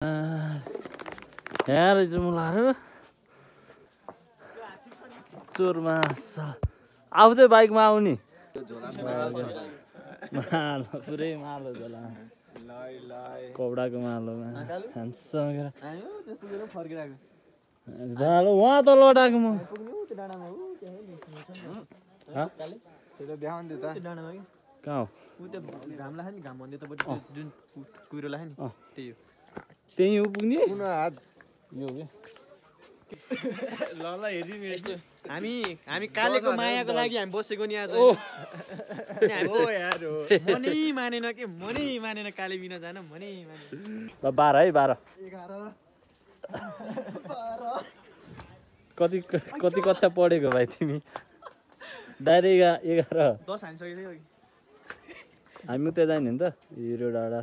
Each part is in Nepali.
यहाँ रहेछ मुलाहरू चोरमा आउँदै बाइकमा आउने मालो पुरै मालो झोला कपडाको मालोमा उहाँ त लडाएको म कहाँ हो त्यही हो पुग्ने हामी कालेको मायाको लागि हामी बसेको नि आज मनै मानेन के मनै मानेन काले बिना जान मनै मानेन 12 है 12 कति कक्षा पढेको भाइ तिमी डाइरेक्ट 11 10 हानिसकेको हामी उतै जाने नि त हिरो डाँडा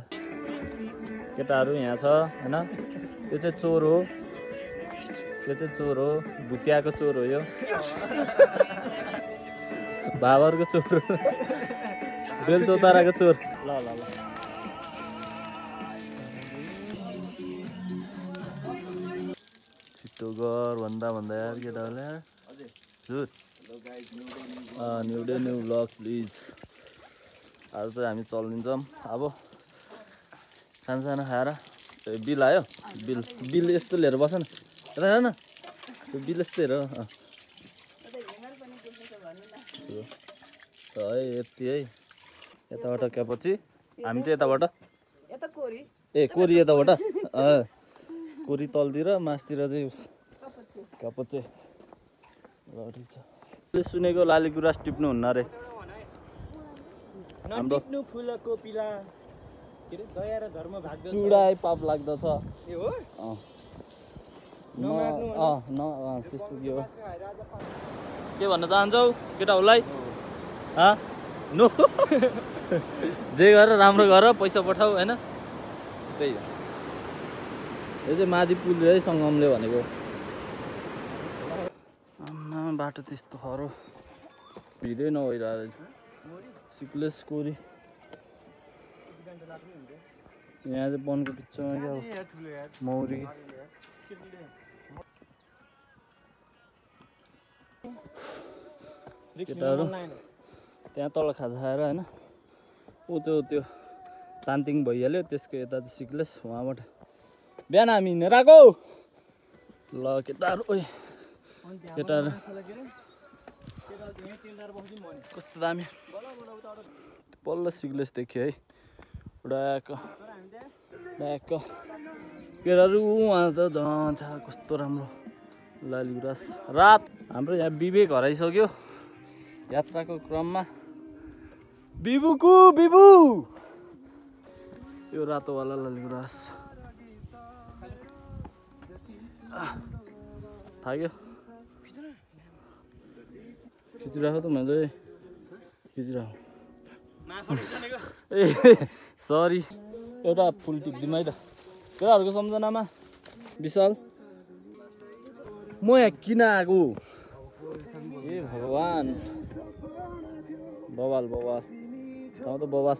केटाहरू यहाँ छ हैन त्यो चाहिँ चोर हो भुतियाको चोर हो यो बाबरको चोर हो बेलचौताराको चोर ल ल ल छिटो गर भन्दा यार केटाहरूले यार new day new blog please आज चाहिँ हामी चलिदिन्छौँ अब सानो खाएर बिल आयो बिल यस्तो लिएर बस न हेर न त्यो बिल यस्तो हेर है यति है यताबाट क्यापछि हामी चाहिँ यताबाट कोरी यताबाट कोरी तलतिर मासतिर चाहिँ क्यापछि सुनेको लाली गुराँस टिप्नु हुन्न अरे नटिप्नु फुलको पिला के रे दया र धर्म भाग्दछ चुडाइ पाप लाग्दछ ए हो त्यस्तो के हो के भन्न चाहन्छौ केटाहरूलाई नो जे गर राम्रो गर पैसा पठाऊ हैन त्यही हो यो चाहिँ माथि पुल है सङ्गमले भनेको बाटो त्यस्तो खरो भिडै नभइरहेको सिक्लेस कोरी यहाँ चाहिँ वनको बिचमा क्या मौरी केटाहरू त्यहाँ तल खाजा खाएर होइन त्यो तान्तिङ भइहाल्यो त्यसको यता चाहिँ सिक्लेस उहाँबाट बिहान हामी हिँडेर आएको ल केटाहरू ओइ केटाहरू कस्तो दामी पल्लो सिक्लेस देख्यो है उडाको केटाहरू उहाँ त झन् कस्तो राम्रो लाली गुराँस रात हाम्रो यहाँ विवेक हराइसक्यो यात्राको क्रममा बिबु यो रातोवाला लाली गुराँस थाक्यो खिचिरहेको त मैले खिचिरहेको ए सरी एउटा फुल टिप्दिउँ है त केटाहरूको सम्झनामा विशाल म यहाँ किन आएको ए भगवान् बवाल ठाउँ त बवाल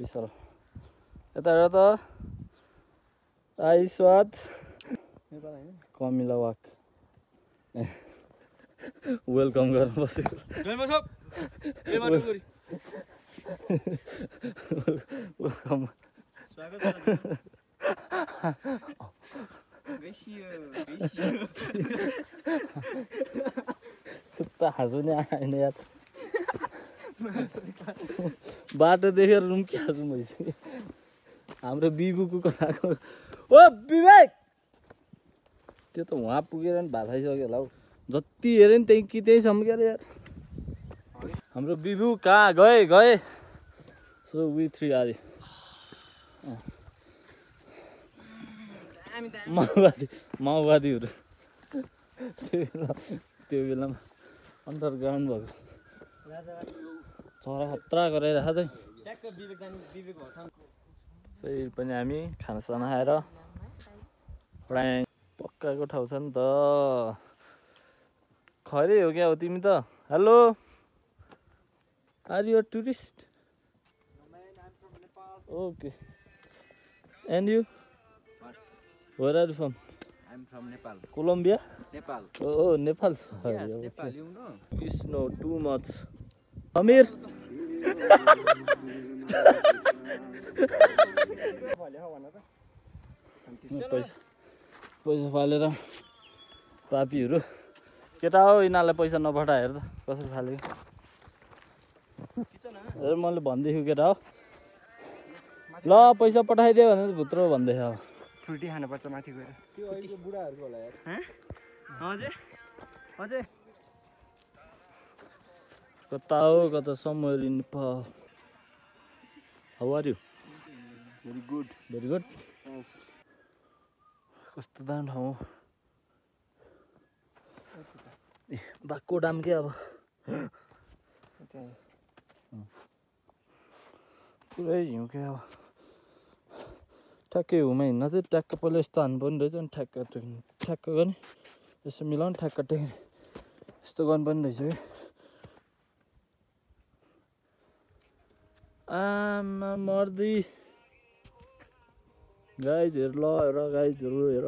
विशाल यता हेर त आई स्वाद कमिला वाक वेलकम गर्न बसेको वेलकम कुत्ता हाँसु नि आएन यार बाटो देखेर रुम्की हाँसु भइसक्यो हाम्रो बिबुको कथाको ओ विवेक त्यो त उहाँ पुगेर नि भात खाइसक्यो होला हौ जति हेऱ्यो नि त्यहीँसम्म क्या यार हाम्रो बिबु कहाँ गए सो वी थ्री आदि माओवादीहरू त्यो बेलामा अन्डरग्राउन्ड भएको चरा खतरा गराइरहेको चाहिँ फेरि पनि हामी खानासाना खाएर पक्काको ठाउँ छ नि त खरै हो क्या हो तिमी त hello are you a tourist okay and you Where are you from? I'm from Nepal. Colombia? Nepal. Oh, Nepal. Sorry, Yes, okay. Nepal, you know. You know too much. Amir? पैसा पैसा फालेर पापीहरू केटा हो यिनीहरूलाई पैसा नपठाए हेर त कसरी फालेको ए मैले भन्दैछु केटा हो ल पैसा पठाइदियो भने भित्र भन्दैछ अब फ्रुटी खानुपर्छ माथि गएर त्यो अहिलेको बुढाहरूको होला यार हजुर हजुर कता हो कता somewhere in Nepal. How are you? Very good. Very good. Yes. कस्तो दाम ठाउँ ए बाक्को दाम के अब पुरै हिउँ के अब ठ्याक्कै हिउँमा हिँड्न चाहिँ ट्याक्क पहिला यस्तो हान्नु पर्ने रहेछ अनि ठ्याक्क टेक्ने ठ्याक्क गर्ने यसो मिलाउनु ठ्याक्क टेक्ने यस्तो गर्नुपर्ने रहेछ कि आमा मर्दी गाइजहरू ल हेर गाइजहरू हेर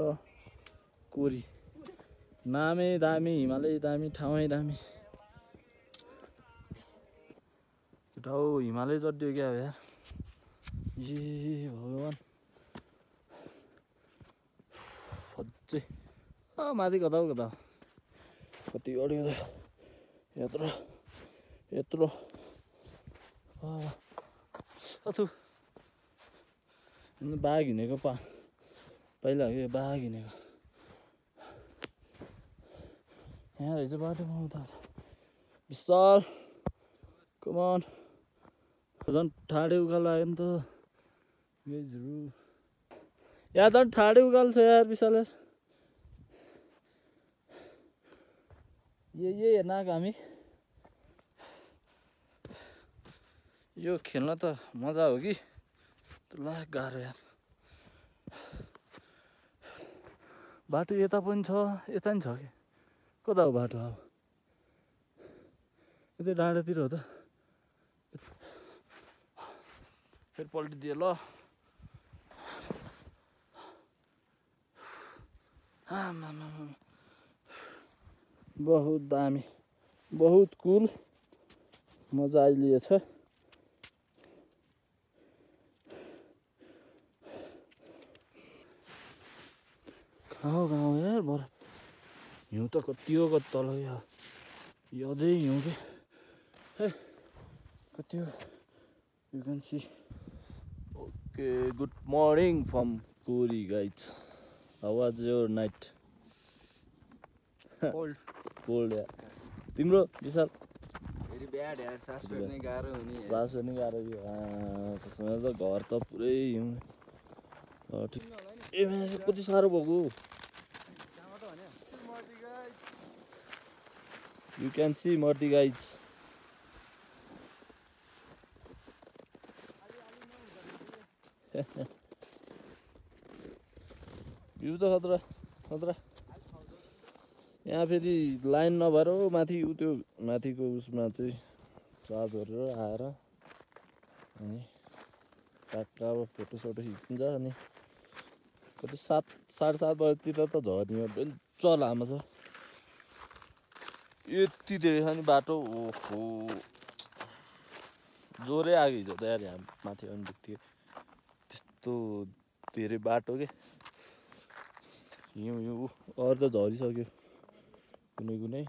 कोरी नामै दामी हिमालय दामी ठाउँै दामी केटा हौ हिमालय चढ्यो क्या हो यार ए भगवान् अझै माथि कता हो कता कति अड्यो यत्रो यत्रो अथु बाघ हिँडेको पहिला हो कि बाघ हिँडेको यहाँ रहेछ बाटो पाउँदा विशाल कमान झन् ठाडे उकालो आयो नि त गाइजहरू यहाँ झन् ठाडे उकालो छ यार विशाल ये हेर्न आएको हामी यो खेल्न त मजा हो कि ला गाह्रो यार बाटो यता पनि छ यता नि छ कि कता हो बाटो अब यतै डाँडातिर हो त फेरि पल्टिदियो ल बहुत दामी बहुत कुल मजा आइलिएछ गाउँ यार बर हिउँ त कति हो कति तल यो अझै हिउँ के है कति हो you can see okay good morning from कोरी guys how was your night cold यार तिम्रो विशाल Very bad यार सास फेर्नै गाह्रो हुने सास फेर्नै गाह्रो त्यसमा त घर त पुरै हिउँ ठिक ए कति साह्रो भएको You can see Marty guys. View त खतरा खतरा यहाँ फेरि लाइन नभएर माथि त्यो माथिको उसमा चाहिँ चार्ज गरेर आएर अनि काका अब फोटोसोटो खिचिन्छ अनि कति 7:30 बजीतिर त झर्ने चल लामो छ यति धेरै छ नि बाटो ओहो जोरै आयो हिजो त यार यहाँ माथि आउनु बित्तिकै त्यस्तो धेरै बाटो के हिउँ हिउँ अरू त झरिसक्यो कुनै कुनै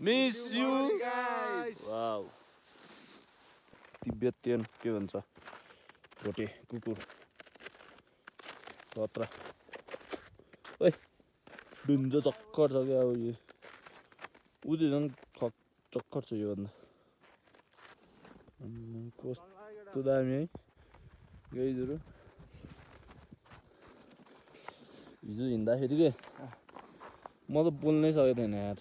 मिस यु वाउ तिब्बतियन के भन्छ भोटे कुकुर खतरा ओइ डुन्जो चक्कर छ क्या अब यो ऊ चाहिँ झन् चक्कर छ योभन्दा कस्तो दामी है गाइजहरू हिजो हिँड्दाखेरि के म त बोल्नै सकेको थिएन यार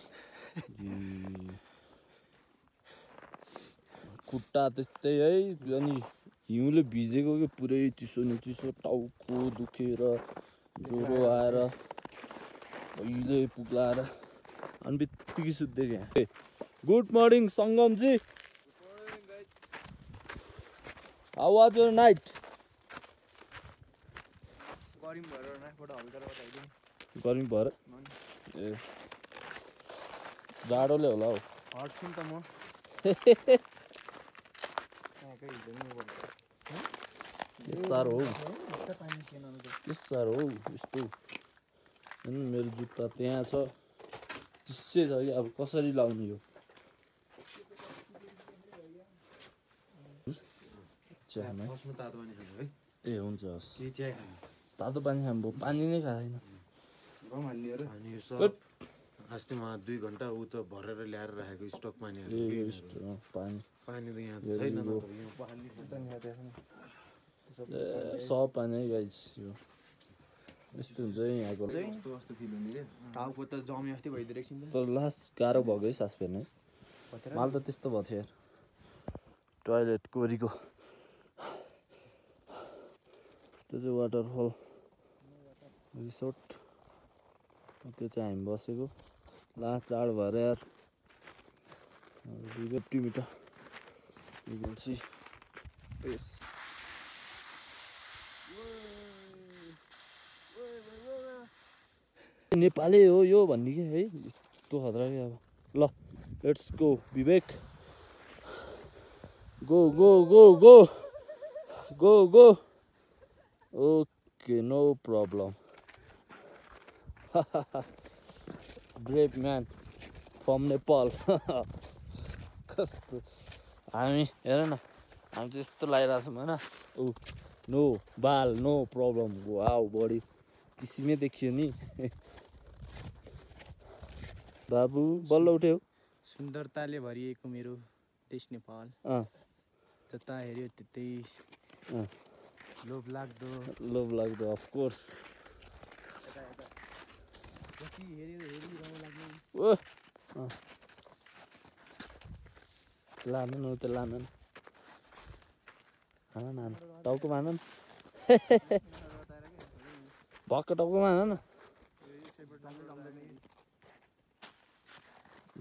खुट्टा त्यस्तै है अनि हिउँले भिजेको कि पुरै चिसो नि चिसो टाउको दुखेर ज्वरो आएर अहिले पुग्लाएर अनि बित्तिकै सुत्दै क्या गुड मर्निङ सङ्गमजी हाउ वाज योर नाइट गरिम भएर नाकबाट हल्का बताइदिउँ गर्मी भएर ए जाडोले होला हौ हट्छु नि त म कहाँकै हिँड्दै नि पर्छ के साह्रो हौ के साह्रो हौ यस्तो मेरो जुत्ता त्यहाँ छ चिसै छ कि अब कसरी लाउने यो फस्नु तातो पानी खानु है ए हुन्छ हस् के चिया खानु तातो पानी खानु पानी नै खाँदैन गम हाल्ने र अनि यो सब अस्ति उहाँ 2 घन्टा ऊ त भरेर ल्याएर राखेको स्टक पानीहरू पानी पानी त यहाँ छैन न त यहाँ पानी सब पानी गाइस यो यस्तो हुन्छ है यहाँको कस्तो कस्तो फिल हुने रे टाउको त जमे अस्ति भइदिएको एकछिन त तर लास्ट गाह्रो भएको है सास फेर्ने मलाई त त्यस्तो भएको थियो यार टोइलेट कोरीको त्यो चाहिँ वाटरफल रिसोर्ट त्यो चाहिँ हामी बसेको लास्ट चाड भएर यार 50 मिटर नेपाली हो यो भन्ने कि है यस्तो खतरा कि अब ल let's go Vivek go go go go go go okay no problem brave man from Nepal कस्तो हामी हेर न हामी चाहिँ यस्तो लगाइरहेको छौँ होइन ऊ नो बाल नो प्रब्लम वाउ बडी किसिमै देखियो नि बाबु बल्ल उठ्यो सुन्दरताले भरिएको मेरो देश नेपाल जता हेऱ्यो त्यतै लोभ लाग्दो अफ कोर्स जति हेऱ्यो हेरिरहनु लाग्ने ओ लानु न त्यो लानु हान न टाउको हान न भक्क टाउको हान न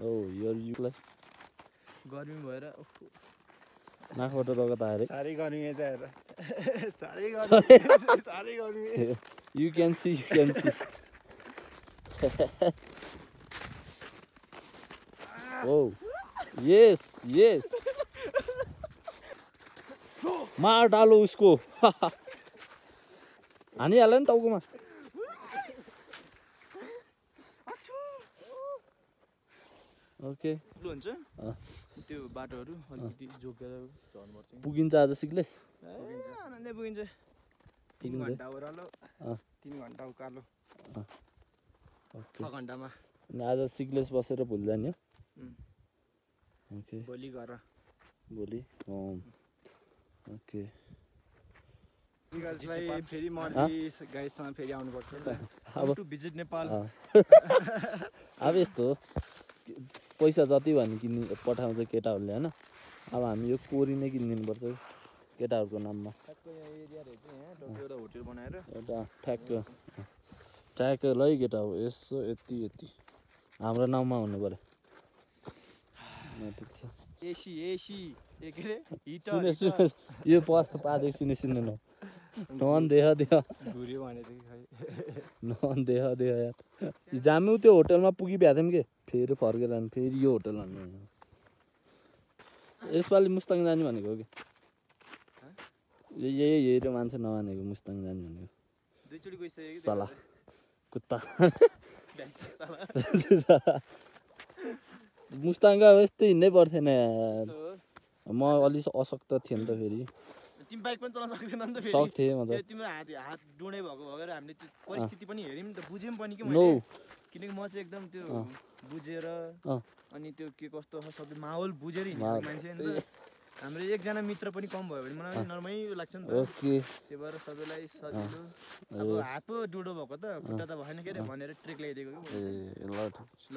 ओ यो युलाई गर्मी भएर नाकबाट रगत आयो रे साह्रै गर्मी यता साह्रै गर्मी you can see Oh, yes. मार डालो उसको हानिहाल्यो नि टाउकोमा ओके हुन्छ त्यो बाटोहरू अलिकति जोकेर झर्नुपर्छ पुगिन्छ आज सिक्लेस आनन्दै पुगिन्छ 3 घन्टा ओह्रालो 3 घन्टा उकालो 6 घन्टामा आज सिक्लेस बसेर भुल जाने हो ओके भोलि घर भोलि ओके गाइसलाई फेरि मर्दी गाइससँग फेरि आउनुपर्छ अब टु भिजिट नेपाल अब यस्तो पैसा जति भने किन्ने पठाउँछ केटाहरूले होइन अब हामी यो कोरी नै किनिदिनुपर्छ केटाहरूको नाममा एउटा होटल बनाएर एउटा ठ्याक्क ल है केटा हो यसो यति हाम्रो नाउँमा हुनु पर्यो ठिक छ एसी के रे सुने यो पादेको सुन्नु न नन देह घुर्यो भने चाहिँ खै नन देह यार जाम्यौ त्यो होटलमा पुगिभ्या थियौँ के फेरि फर्केर फेरि यो होटल हान्नु यसपालि मुस्ताङ जाने भनेको हो कि यही र मान्छे नमानेको मुस्ताङ जाने भनेको दुईचोटि गइसक्यो सला कुत्ता मुस्ताङ गयो यस्तै हिँड्नै पर्थेन यार म अलि अशक्त थिएँ नि त फेरि तिमी बाइक पनि चलाउन सक्दैन नि त फेरि सक्थेँ म त तिम्रो हात डुँडै भएको भएर हामीले त्यो परिस्थिति पनि हेर्यौँ नि त बुझ्यौँ पनि कि नो किनकि म चाहिँ एकदम त्यो बुझेर अनि त्यो के कस्तो छ सबै माहौल बुझेर हिँडेको मान्छे नि त हाम्रो एकजना मित्र पनि कम भयो भने मलाई नर्मलै लाग्छ नि त ओके त्यही भएर सबैलाई सजिलो अब हात पो डुडो भएको त खुट्टा त भएन के अरे भनेर ट्रेक ल्याइदिएको कि ल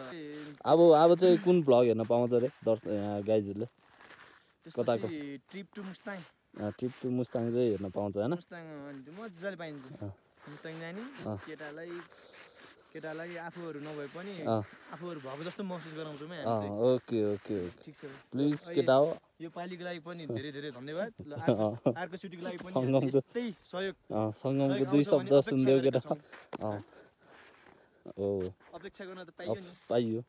अब चाहिँ कुन भ्लग हेर्न पाउँछ अरे गाइजहरूले त्यसपछि ट्रिप टु मुस्ताङ चाहिँ हेर्न पाउँछ होइन मुस्ताङ मजाले पाइन्छ मुस्ताङ जाने केटालाई केटालाई आफूहरू नभए पनि आफूहरू भएको जस्तो महसुस गराउँछौँ है हामी चाहिँ। ओके ओके ओके ठिक छ प्लिज केटा हो यो पालिको लागि पनि धेरै धेरै धन्यवाद ल अर्को चुटिको लागि पनि सङ्गमको यस्तै सहयोग सङ्गमको दुई शब्द सुनिदेऊ केटा ओ अपेक्षा गर्न त पाइयो नि पाइयो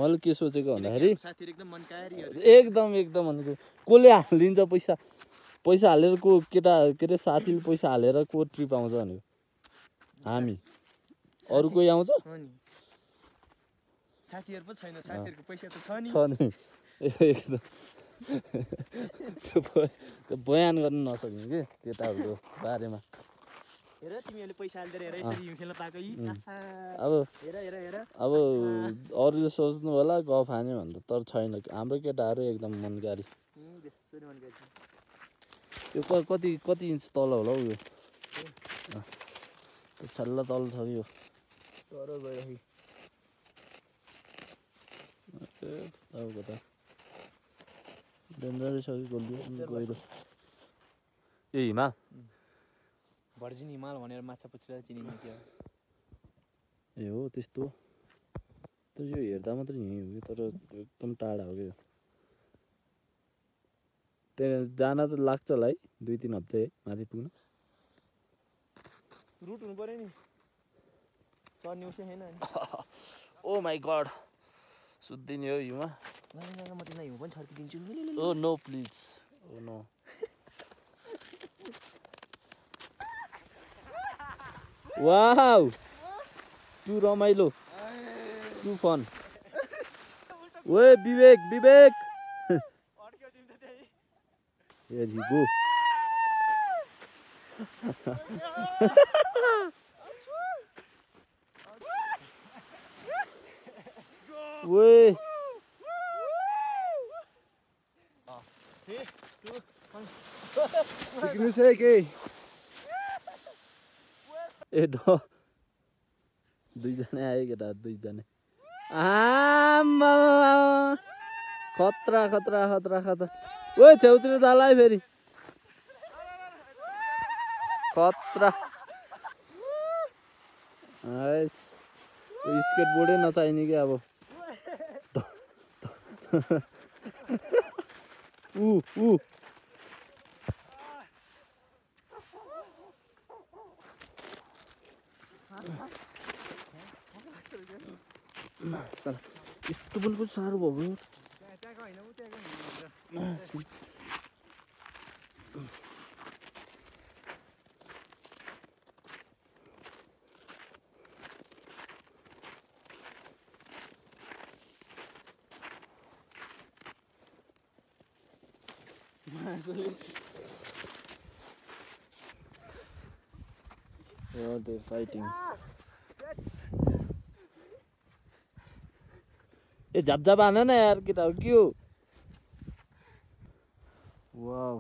मैले के सोचेको भन्दाखेरि साथीहरू एकदम मनकारीहरू एकदम एकदम भनेको कसले हालिदिन्छ पैसा पैसा हालेर को केटा के अरे साथीले पैसा हालेर को ट्रिप आउँछ भनेको हामी अरू कोही आउँछ हो नि साथीहरू पो छैन साथीहरूको पैसा त छ नि एकदम त्यो बयान गर्न नसक्ने कि केटाहरूको बारेमा हेर तिमीहरूले पैसा हालेर हेर यसरी हिउँ खेल्न पाएको यी अब हेर हेर हेर अब अरूले सोच्नु होला गफ हान्यो भनेर तर छैन हाम्रो केटाहरू एकदम मनकारी बेसरी मनकारी छ यो कति कति इन्च तल होला हौ यो छल्ला तल छ यो तर गयो अब कता डेन्जरै छ कि गहिरो ए हिमाल भर्जिन हिमाल भनेर माछा पुछेर चिनिने के हो ए हो त्यस्तो तर यो हेर्दा मात्रै यहीँ हो कि तर एकदम टाढा हो क्या त्यहाँ जान त लाग्छ होला है 2-3 हप्ता है माथि पुग्न रुट हुनु पर्यो नि चढ्ने उसे छैन नि ओ माई गड सुत्दिने हो हिउँमा म तिमीलाई हिउँ पनि छर्किदिन्छु oh no please oh no wow too रमाइलो टु फन ओए विवेक विवेक Here you go. Wey. सिक्नु छ के ए डो दुईजना आयो केटा दुईजना आमा खतरा खतरा खतरा खतरा ओए छेउतिर जाला है फेरि खतरा स्केट बोर्डै नचाहिने कि अब ऊ यस्तो पनि कति साह्रो भयो Oh, they're fighting. ए झपझप हान न यार केटा हो के हो वाउ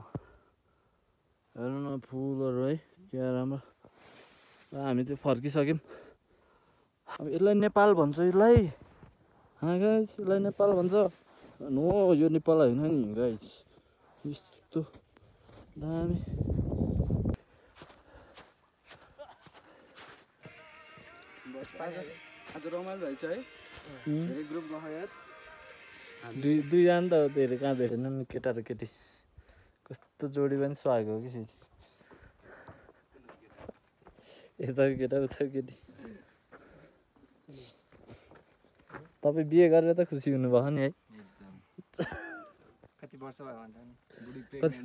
हेर्नु न फुलहरू है क्या राम्रो हामी चाहिँ फर्किसक्यौँ अब यसलाई नेपाल भन्छ यसलाई गाइस यसलाई नेपाल भन्छ नो यो नेपाल होइन नि गाइस यस्तो दामी आज रमाइलो रहेछ है धेरै ग्रुप गयो यार दुईजना त धेरै कहाँ भेटेन नि केटा र केटी कस्तो जोडी पनि सुहाएको हो कि फेरि यता केटा उता केटी तपाईँ बिहे गरेर त खुसी हुनुभयो नि है कति वर्ष भयो भन्दा नि कति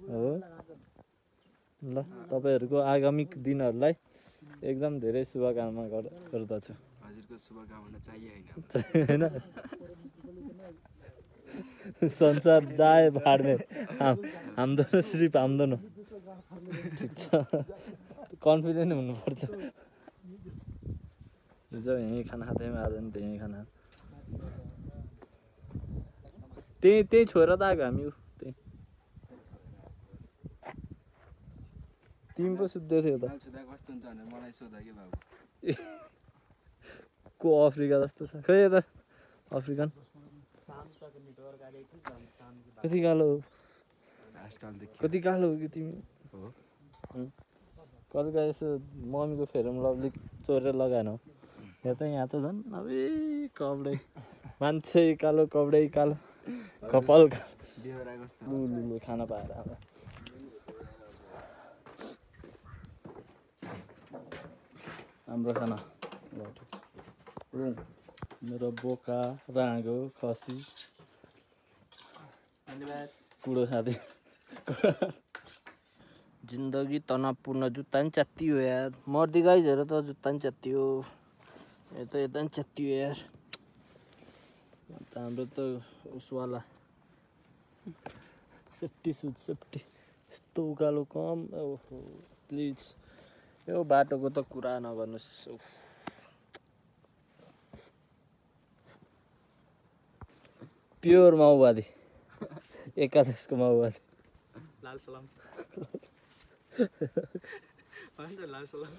हो ल तपाईँहरूको आगामी दिनहरूलाई एकदम धेरै शुभकामना गर्दछु हजुरको शुभकामना चाहिए होइन संसार जाए भाड्ने हाम्रो सिर्फ हाम्रो न ठिक छ कन्फिडेन्ट हुनुपर्छ हिजो यहीँ खाना खाँदैमा आज नि त्यहीँ खाना त्यही छोएर त आएको हामी त्यही तिमी पो सुत्दै थियो त छुदा कस्तो हुन्छ भनेर मलाई सोधा के बाबु को अफ्रिका जस्तो छ खै यता अफ्रिकन कति कालो हो कि तिमी कहिले काहीँ यसो मम्मीको फेरम लभली चोरेर लगाएन हो यहाँ त झन् अबे कपडै मान्छे कालो कपडै कालो कपाल बेहोरा कस्तो लु खाना पाएर हाम्रो खाना मेरो बोका राँगो खसी कुडो खाँदै जिन्दगी तनावपूर्ण जुत्ता नि च्यात्तियो यार मर्दी गाइजहरू त जुत्ता नि च्यात्तियो यता नि च्यात्तियो यार हाम्रो त उसवाला सेफ्टी सुज सेफ्टी यस्तो उकालो कम ओहो प्लिज यो बाटोको त कुरा नगर्नुहोस् प्योर माओवादी एकादशको माओवादी लाल सलाम लाल सलाम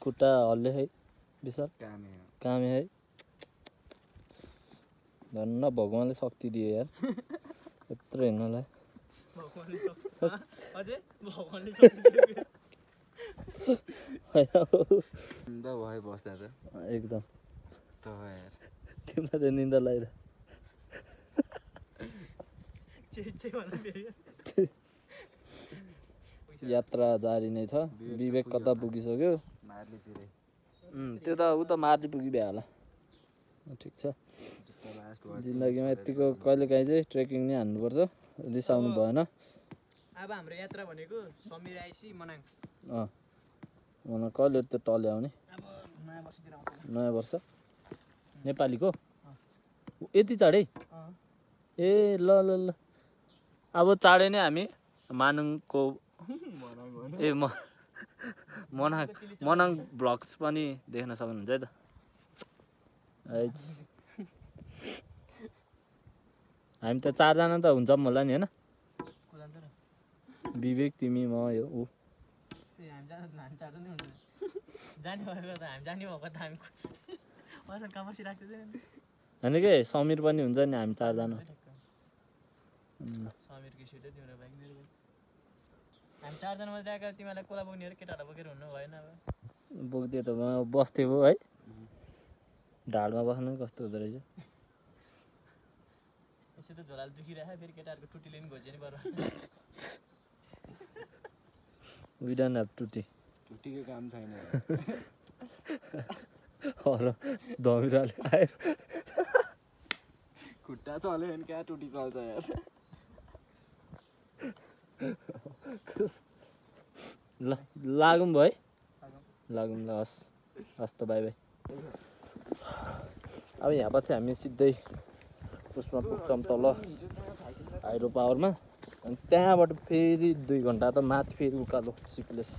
खुट्टा हल्ले है विशाल कामे है धन्न भगवान्ले शक्ति दियो यार यत्रो हिँड्नलाई भयो बस्दा त एकदम त यार तिमीलाई त निन्दा लगाएर यात्रा जारी नै छ विवेक कता पुगिसक्यो त्यो त ऊ त मार्ली पुगिभ्यो होला ठिक छ जिन्दगीमा यतिको कहिले काहीँ चाहिँ ट्रेकिङ नै हान्नुपर्छ रिसाउनु भएन अब हाम्रो यात्रा भनेको समीर आइसी मनाङ मलाई कहिले त्यो टले आउने अब नयाँ वर्षतिर आउँछ नयाँ वर्ष नेपालीको यति चाँडै ए ल ल ल अब चाँडै नै हामी मानुङको ए मनाङ भ्लग्स पनि देख्न सक्नुहुन्छ है त हामी त 4 जना त हुन्छौँ होला नि होइन विवेक तिमी म यो ऊ होइन के समीर पनि हुन्छ नि हामी 4 जना हामी 4 जना मात्रै आएको तिमीलाई कोला बोक्ने हो केटाहरूलाई बोकेर हुनु भएन अब बोक्दियो त बस्थ्यो भयो है ढाडमा बस्नु पनि कस्तो हुँदो रहेछ यसो त झोलाले दुखिरहेको फेरि केटाहरूको टुटीले पनि घोचे नि बरु वी डोन्ट ह्याभ टुटी टुटीको काम छैन धमिराले आएर खुट्टा चल्यो भने क्या टुटी चल्छ यार ल लागौँ भयो है लागौँ ल हस् हस् त बाई बाई अब यहाँ पछि हामी सिधै उसमा पुग्छौँ तल हाइड्रो पावरमा अनि त्यहाँबाट फेरि 2 घन्टा त माथि फेरि उकालो सिक्लेस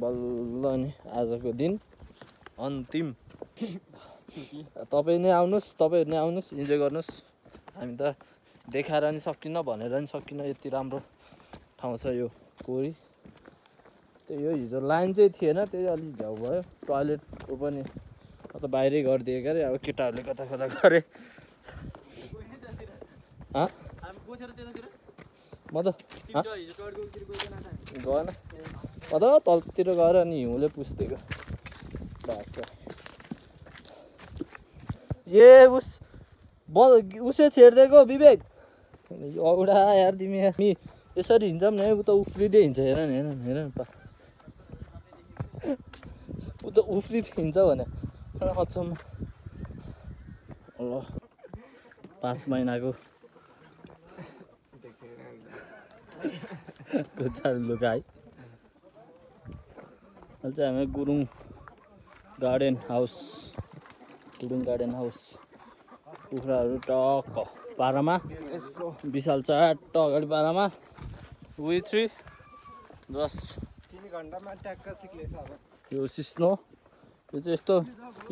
बल्ल नि आजको दिन अन्तिम तपाईँ नै आउनुहोस् तपाईँहरू नै आउनुहोस् इन्जोय गर्नुहोस् हामी त देखाएर नि सकिन्न भनेर नि सकिन्न यति राम्रो ठाउँ छ यो कोरी त्यो यो हिजो लाइन चाहिँ थिएन त्यही अलिक झ्याउ भयो टोयलेटको पनि त बाहिरै गरिदिए क्या अरे अब केटाहरूले कता कता गरे म त गएन म त तलतिर गएर अनि हिउँले पुस्दिएको बाटो ए उसै छेडिदिएको विवेक औडा यार तिमी यसरी हिँड्छौँ नि ऊ त उफ्रिँदै हिँड्छ हेर न हेर न ऊ त उफ्रिँदै हिँड्छ भने अचम्म ल 5 महिनाको लुगा है अहिले चाहिँ हामी गुरुङ गार्डन हाउस कुखुराहरू टक्क पारामा विशाल चाट अगाडि पारामा विथ्री जस्ट 3 घण्टामा ट्याक्क सिक्लेछ अब यो सिस्नो यो चाहिँ यस्तो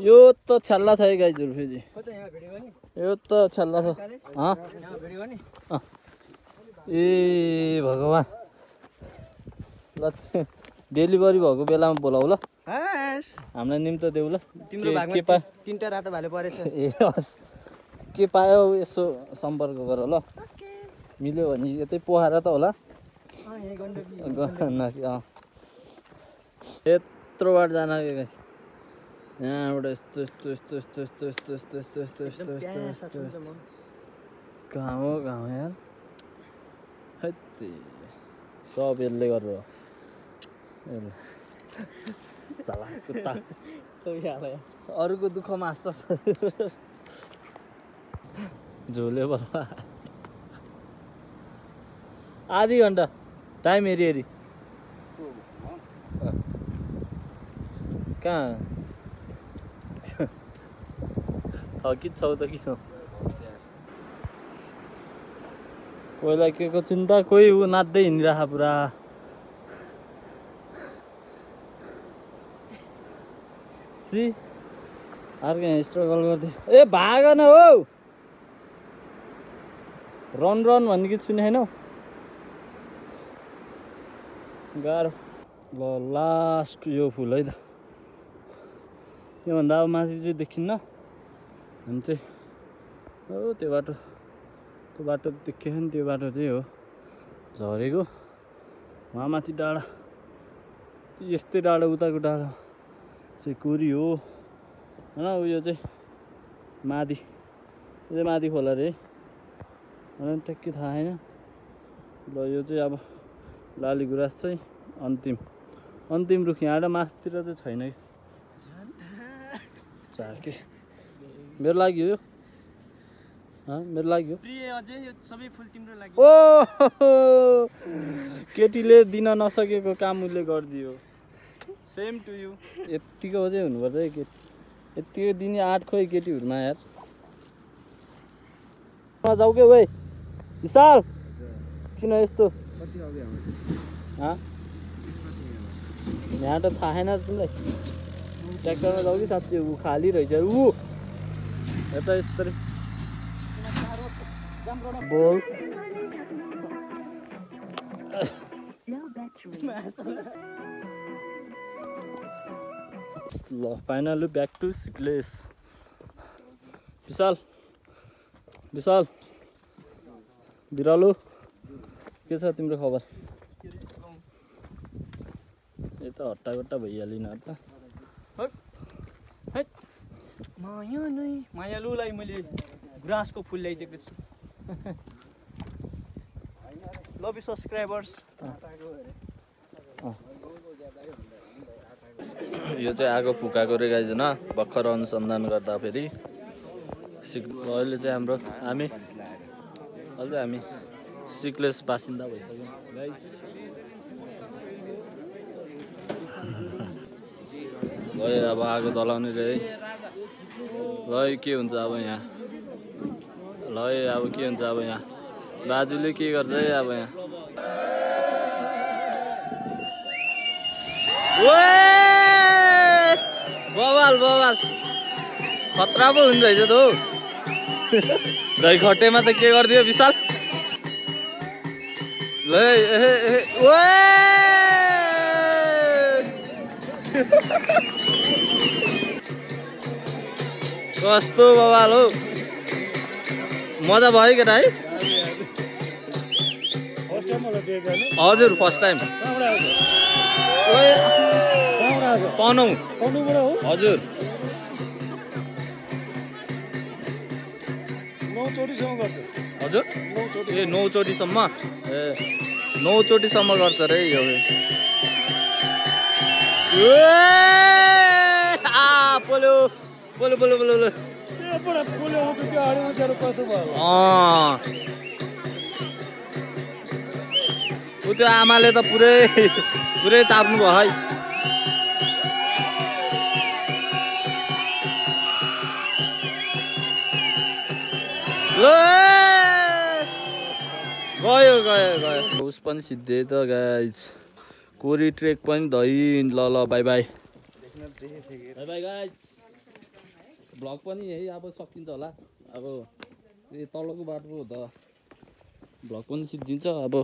यो त छ्याल्ला छ है गाइजहरू फेरि यो त छ्याल्ला छ ए भगवान् ल डेलिभरी भएको बेलामा बोलाऊ ल हामीलाई निम्तो देऊ ल तिम्रो भागमा 3टा रातो भाले परेछ ए हस् के पायो यसो सम्पर्क गर ल मिल्यो भने यतै पोखरा त होला यहाँ गण्डकी गण्डकी यत्रो बाटो जान के गाइस यहाँबाट यस्तो यस्तो यस्तो यस्तो यस्तो यस्तो यस्तो यस्तो यस्तो यस्तो यस्तो कहाँ हो यार हैत्ते सब यसले गरेर साला कुत्ता अरूको दुःखमा हाँस्छ झोले बल्ल आधी घन्टा टाइम हेरी कहाँ थकित छौ त कि छौ कोहीलाई के को चिन्ता कोही ऊ नाच्दै हिँडिरह पुरा सी अर्को यहाँ स्ट्रगल गर्दै ए भाग न हौ रन भन्ने गीत सुनेनौ गाह्रो ल लास्ट यो फुल है त योभन्दा अब माथि चाहिँ देखिन्न हामी चाहिँ हो त्यो बाटो देखियो नि त्यो बाटो चाहिँ हो झरेको वहाँ माथि डाँडा यस्तै डाँडा उताको डाँडा चाहिँ कोरी हो होइन उयो चाहिँ माथि यो चाहिँ माथि खोला रे मलाई ट्याक्कै थाहा छैन ल यो चाहिँ अब लाली गुराँस चाहिँ अन्तिम रुख यहाँ मासतिर चाहिँ छैन कि झाके मेरो लागि हो मेरो लागि हो प्रिय अझै यो सबै फुल तिम्रो लागि ओ केटीले दिन नसकेको काम उसले गरिदियो सेम टु यु यत्तिको चाहिँ हुनुपर्छ है केटी यत्तिको दिने आठ खोइ केटीहरूमा यार जाऊ के भाइ विशाल किन यस्तो यहाँ त थाहा छैन तिमीलाई ट्र्याक्टरमा जाऊ कि साँच्चै ऊ खाली रहेछ ऊ यता यस्तरी बोल ल फाइनली ब्याक टु सिक्लेस विशाल बिरालो के छ तिम्रो खबर यता हट्टाकट्टा भइहाल्यो न त मायालुलाई मैले गुराँसको फुल ल्याइदिएको छु लभ यु सब्सक्राइबर्स यो चाहिँ आगो फुकाएको रे गाइजन भर्खर अनुसन्धान गर्दाखेरि अहिले चाहिँ हामी सिक्लेस बासिन्दा भइसक्यौँ गाइज ल अब आगो जलाउने रे ल के हुन्छ अब यहाँ ल अब के हुन्छ अब यहाँ दाजुले के गर्छ है अब यहाँ बवाल खतरा पो हुने रहेछ त हौ दही खटेमा त के गरिदियो विशाल ल कस्तो बवाल हो मजा भयो केटा है हजुर फर्स्ट टाइम तनौ हजुर 9 चोटीसम्म गर्छ हजुर ए 9 चोटीसम्म ए 9 चोटीसम्म गर्छ रे यो पोलो त्यो आमाले त पुरै ताप्नु भयो है गयो उस पनि सिद्धे त गाइज कोरी ट्रेक पनि धैन ल बाई बाई गाइज भ्लग पनि यही अब सकिन्छ होला अब तलको बाटो त भ्लग पनि सिद्धिन्छ अब